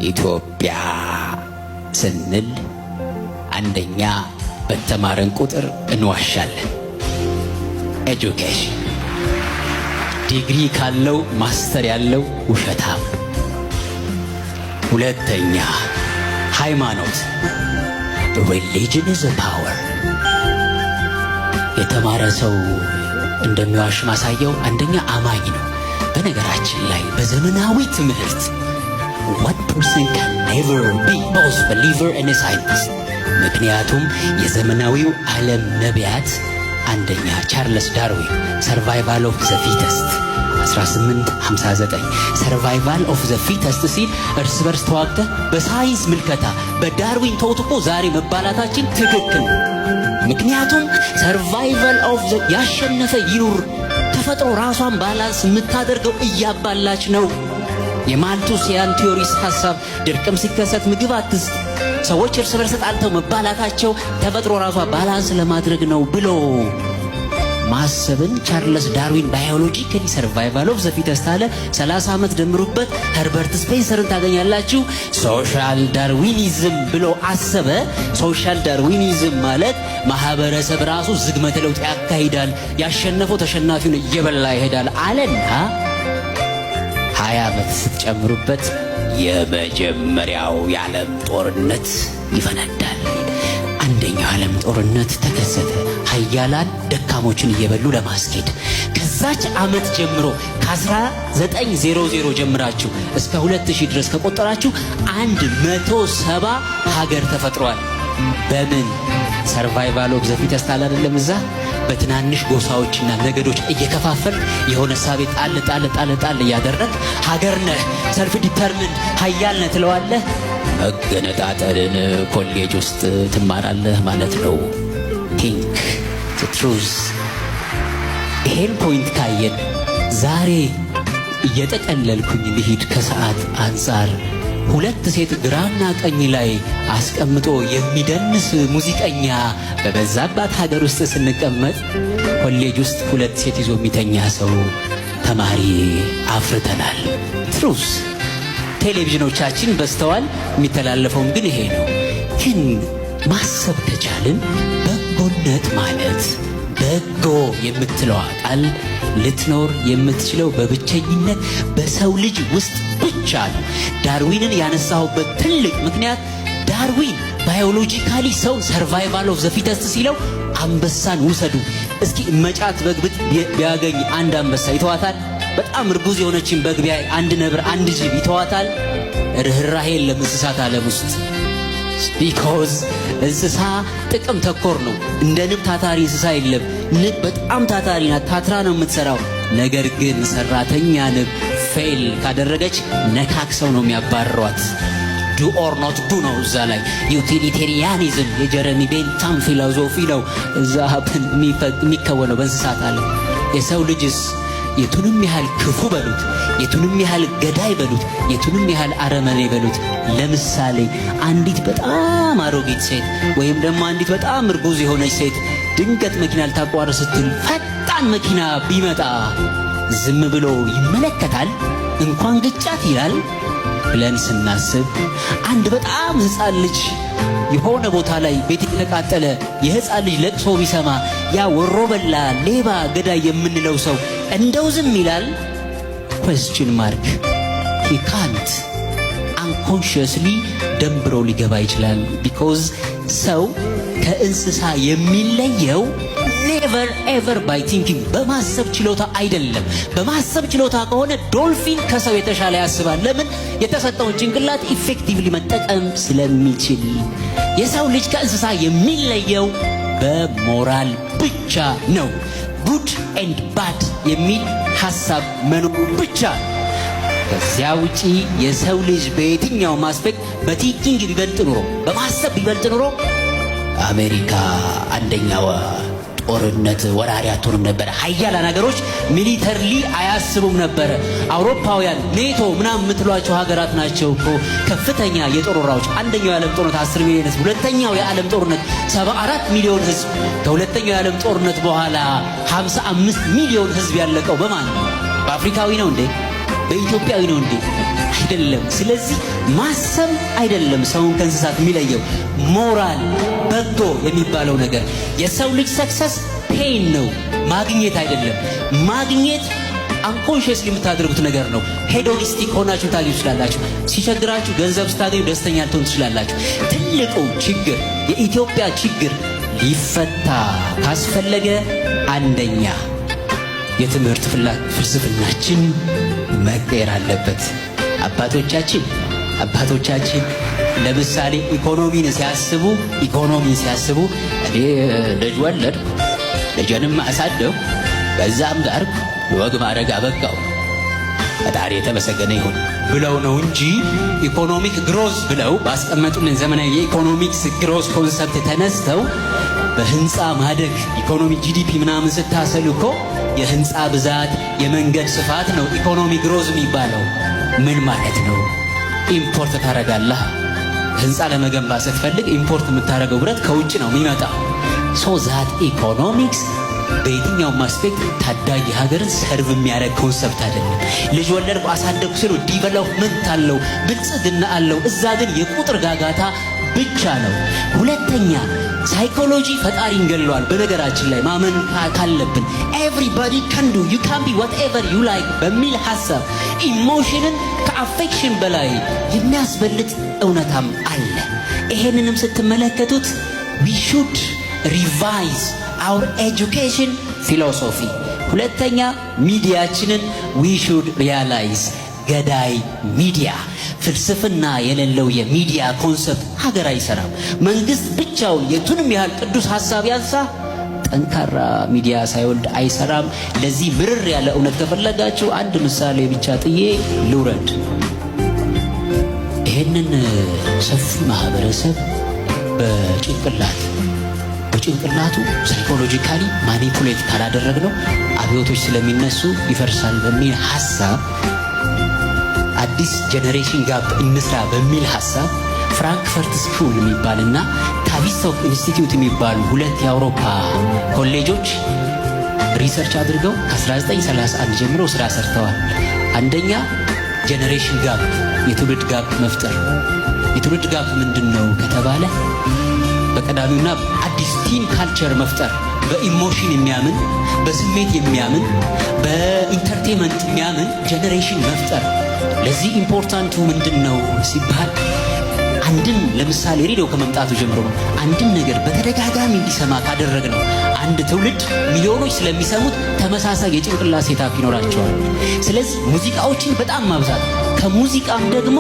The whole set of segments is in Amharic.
ኢትዮጵያ ስንል አንደኛ በተማረን ቁጥር እንዋሻለን። Education ዲግሪ ካለው master ያለው ውሸታም። ሁለተኛ ሃይማኖት፣ religion is power። የተማረ ሰው እንደሚዋሽ ማሳያው አንደኛ አማኝ ነው። በነገራችን ላይ በዘመናዊ ትምህርት one person can never be both believer and a scientist። ምክንያቱም የዘመናዊው ዓለም ነቢያት አንደኛ ቻርለስ ዳርዊን survival of the fittest 1859፣ survival of the fittest ሲል እርስ በርስ ተዋግተህ በሳይንስ ምልከታ በዳርዊን ተውትኮ ዛሬ መባላታችን ትክክል ነው። ምክንያቱም survival of the ያሸነፈ ይኑር። ተፈጥሮ ራሷን balance የምታደርገው እያባላች ነው። የ Malthusian theories ሐሳብ ድርቅም ሲከሰት ምግብ አትስጥ፣ ሰዎች እርስ በርስ ተጣልተው መባላታቸው ተፈጥሮ ራሷ balance ለማድረግ ነው ብሎ ማሰብን ቻርለስ ዳርዊን biologically survival of the fittest አለ። 30 ዓመት ደምሩበት፣ ኸርበርት ስፔንሰርን ታገኛላችሁ። Social Darwinism ብሎ አሰበ። Social Darwinism ማለት ማህበረሰብ ራሱ ዝግመተ ለውጥ ያካሂዳል፣ ያሸነፈው ተሸናፊውን እየበላ ይሄዳል አለና 20 ዓመት ስትጨምሩበት የመጀመሪያው የዓለም ጦርነት ይፈነዳል። አንደኛው የዓለም ጦርነት ተከሰተ። ሀያላን ደካሞችን እየበሉ ለማስኬድ ከዛች ዓመት ጀምሮ ከ1900 ጀምራችሁ እስከ 2000 ድረስ ከቆጠራችሁ 170 ሀገር ተፈጥሯል። በምን survival of the fittest አለ አይደለም? እዛ በትናንሽ ጎሳዎችና ነገዶች እየከፋፈል የሆነ ሳቤ ጣል ጣል ጣል ጣል እያደረግ ሀገር ነህ፣ self determined ሀያል ነህ ትለዋለህ። መገነጣጠልን ኮሌጅ ውስጥ ትማራለህ ማለት ነው። Think truth። ይሄን point ካየን ዛሬ እየጠቀለልኩኝ ልሂድ ከሰዓት አንጻር። ሁለት ሴት ግራና ቀኝ ላይ አስቀምጦ የሚደንስ ሙዚቀኛ በበዛባት ሀገር ውስጥ ስንቀመጥ ኮሌጅ ውስጥ ሁለት ሴት ይዞ የሚተኛ ሰው ተማሪ አፍርተናል። Truth፣ ቴሌቪዥኖቻችን በዝተዋል። የሚተላለፈውም ግን ይሄ ነው። ግን ማሰብ ከቻልን በጎነት ማለት በጎ የምትለዋ ቃል ልትኖር የምትችለው በብቸኝነት በሰው ልጅ ውስጥ ብቻ ነው። ዳርዊንን ያነሳሁበት ትልቅ ምክንያት ዳርዊን biologically ሰውን survival of the fittest ሲለው አንበሳን ውሰዱ እስኪ። መጫት በግ ቢያገኝ አንድ አንበሳ ይተዋታል? በጣም እርጉዝ የሆነችን በግ ቢያይ አንድ ነብር፣ አንድ ጅብ ይተዋታል? ርኅራሄ የለም እንስሳት ዓለም ውስጥ። Because እንስሳ ጥቅም ተኮር ነው። እንደ ንብ ታታሪ እንስሳ የለም። ንብ በጣም ታታሪ ናት፣ ታትራ ነው የምትሰራው። ነገር ግን ሰራተኛ ንብ fail ካደረገች ነካክሰው ነው የሚያባርሯት። Do or not do ነው እዛ ላይ። Utilitarianism የጀረሚ ቤንታም philosophy ነው እዛ የሚከወነው በእንስሳት ዓለም። የሰው ልጅስ የቱንም ያህል ክፉ በሉት፣ የቱንም ያህል ገዳይ በሉት፣ የቱንም ያህል አረመኔ በሉት። ለምሳሌ አንዲት በጣም አሮጊት ሴት ወይም ደግሞ አንዲት በጣም እርጉዝ የሆነች ሴት ድንገት መኪና ልታቋርጥ ስትል ፈጣን መኪና ቢመጣ ዝም ብሎ ይመለከታል? እንኳን ግጫት ይላል ብለን ስናስብ፣ አንድ በጣም ሕፃን ልጅ የሆነ ቦታ ላይ ቤት የተቃጠለ የሕፃን ልጅ ለቅሶ ቢሰማ ያ ወሮ በላ ሌባ ገዳይ የምንለው ሰው እንደው ዝም ይላል? Question mark። ሂ ካንት። አንኮንሽየስሊ ደንብሮ ሊገባ ይችላል። Because ሰው ከእንስሳ የሚለየው never ever by thinking፣ በማሰብ ችሎታ አይደለም። በማሰብ ችሎታ ከሆነ ዶልፊን ከሰው የተሻለ ያስባል። ለምን? የተሰጠውን ጭንቅላት effectively መጠቀም ስለሚችል። የሰው ልጅ ከእንስሳ የሚለየው በሞራል ብቻ ነው። Good and bad የሚል ሐሳብ መኖሩ ብቻ። ከዚያ ውጪ የሰው ልጅ በየትኛውም aspect በ thinking ቢበልጥ ኑሮ፣ በማሰብ ቢበልጥ ኑሮ አሜሪካ አንደኛው ጦርነት ወራሪ አትሆንም ነበረ። ሀያላን ሀገሮች militarily አያስቡም ነበረ። አውሮፓውያን ኔቶ ምናምን የምትሏቸው ሀገራት ናቸው እኮ ከፍተኛ የጦር ወራዎች። አንደኛው የዓለም ጦርነት 10 ሚሊዮን ህዝብ፣ ሁለተኛው የዓለም ጦርነት 74 ሚሊዮን ህዝብ። ከሁለተኛው የዓለም ጦርነት በኋላ 55 ሚሊዮን ህዝብ ያለቀው በማን ነው? በአፍሪካዊ ነው እንዴ? በኢትዮጵያዊ ነው እንዴ? አይደለም። ስለዚህ ማሰብ አይደለም ሰውን ከእንስሳት የሚለየው፣ ሞራል በጎ የሚባለው ነገር። የሰው ልጅ success pain ነው፣ ማግኘት አይደለም። ማግኘት unconsciously የምታደርጉት ነገር ነው። Hedonistic ሆናችሁ ታገኙ ትችላላችሁ። ሲቸግራችሁ ገንዘብ ስታገኙ ደስተኛ ልትሆኑ ትችላላችሁ። ትልቁ ችግር፣ የኢትዮጵያ ችግር ሊፈታ ካስፈለገ አንደኛ የትምህርት ፍልስፍናችን መቀየር አለበት። አባቶቻችን ለምሳሌ ኢኮኖሚን ሲያስቡ እኔ ልጅ ወለድኩ፣ ልጄንም አሳደግኩ፣ በዛም ዳርኩ፣ ወግ ማዕረግ አበቃው፣ ፈጣሪ የተመሰገነ ይሁን ብለው ነው እንጂ economic growth ብለው ባስቀመጡልን ዘመናዊ የ economics growth concept ተነስተው በህንፃ ማደግ፣ ኢኮኖሚ GDP ምናምን ስታሰሉ እኮ የህንፃ ብዛት፣ የመንገድ ስፋት ነው economy growth የሚባለው። ምን ማለት ነው? Import ታደርጋለህ። ህንፃ ለመገንባት ስትፈልግ import የምታደርገው ብረት ከውጭ ነው የሚመጣው። So that economics በየትኛውም aspect ታዳጊ ሀገርን serve የሚያደርግ concept አይደለም። ልጅ ወለድኩ አሳደግኩ ሲሉ development አለው፣ ብልጽግና አለው። እዛ ግን የቁጥር ጋጋታ ብቻ ነው። ሁለተኛ psychology ፈጣሪን ገድሏል። በነገራችን ላይ ማመን ካለብን everybody can do, you can be whatever you like በሚል ሀሳብ emotion ን ከ affection በላይ የሚያስበልጥ እውነታም አለ። ይሄንንም ስትመለከቱት we should revise our education philosophy። ሁለተኛ ሚዲያችንን we should realize ገዳይ ሚዲያ፣ ፍልስፍና የሌለው የሚዲያ concept ሀገር አይሰራም። መንግስት ብቻውን የቱንም ያህል ቅዱስ ሀሳብ ያንሳ ጠንካራ ሚዲያ ሳይወልድ አይሰራም። ለዚህ ምርር ያለ እውነት ከፈለጋችሁ አንድ ምሳሌ ብቻ ጥዬ ልውረድ። ይህንን ሰፊ ማህበረሰብ በጭንቅላቱ psychologically manipulate ካላደረግነው አብዮቶች ስለሚነሱ ይፈርሳል በሚል ሀሳብ፣ አዲስ generation gap እንስራ በሚል ሀሳብ Frankfurt School የሚባልና Tavistock Institute የሚባሉ ሁለት የአውሮፓ ኮሌጆች research አድርገው ከ1931 ጀምሮ ስራ ሰርተዋል። አንደኛ generation gap፣ የትውልድ gap መፍጠር። የትውልድ gap ምንድን ነው ከተባለ በቀዳሚውና አዲስ teen culture መፍጠር፣ በ emotion የሚያምን፣ በስሜት የሚያምን፣ በ entertainment የሚያምን generation መፍጠር። ለዚህ important ኡ ምንድን ነው ሲባል አንድን ለምሳሌ ሬዲዮ ከመምጣቱ ጀምሮ አንድን ነገር በተደጋጋሚ እንዲሰማ ካደረግነው አንድ ትውልድ ሚሊዮኖች ስለሚሰሙት ተመሳሳይ የጭንቅላት setup ይኖራቸዋል። ስለዚህ ሙዚቃዎችን በጣም ማብዛት፣ ከሙዚቃም ደግሞ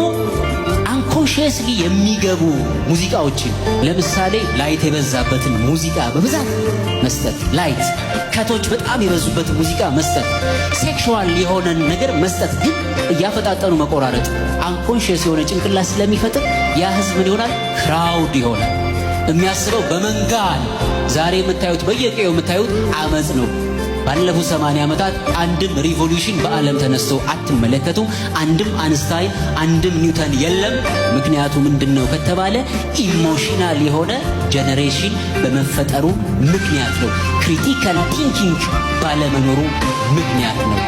unconsciously የሚገቡ ሙዚቃዎችን፣ ለምሳሌ light የበዛበትን ሙዚቃ በብዛት መስጠት፣ light cut ኦች በጣም የበዙበትን ሙዚቃ መስጠት፣ sexual የሆነን ነገር መስጠት፣ ግን እያፈጣጠኑ መቆራረጥ unconscious የሆነ ጭንቅላት ስለሚፈጥር ያ ህዝብ ምን ይሆናል? Crowd ይሆናል። የሚያስበው በመንጋ ነው። ዛሬ የምታዩት፣ በየቀዩ የምታዩት አመፅ ነው። ባለፉት 80 ዓመታት አንድም revolution በዓለም ተነስቶ አትመለከቱም። አንድም አንስታይን፣ አንድም ኒውተን የለም። ምክንያቱ ምንድን ነው ከተባለ emotional የሆነ generation በመፈጠሩ ምክንያት ነው። Critical thinking ባለመኖሩ ምክንያት ነው።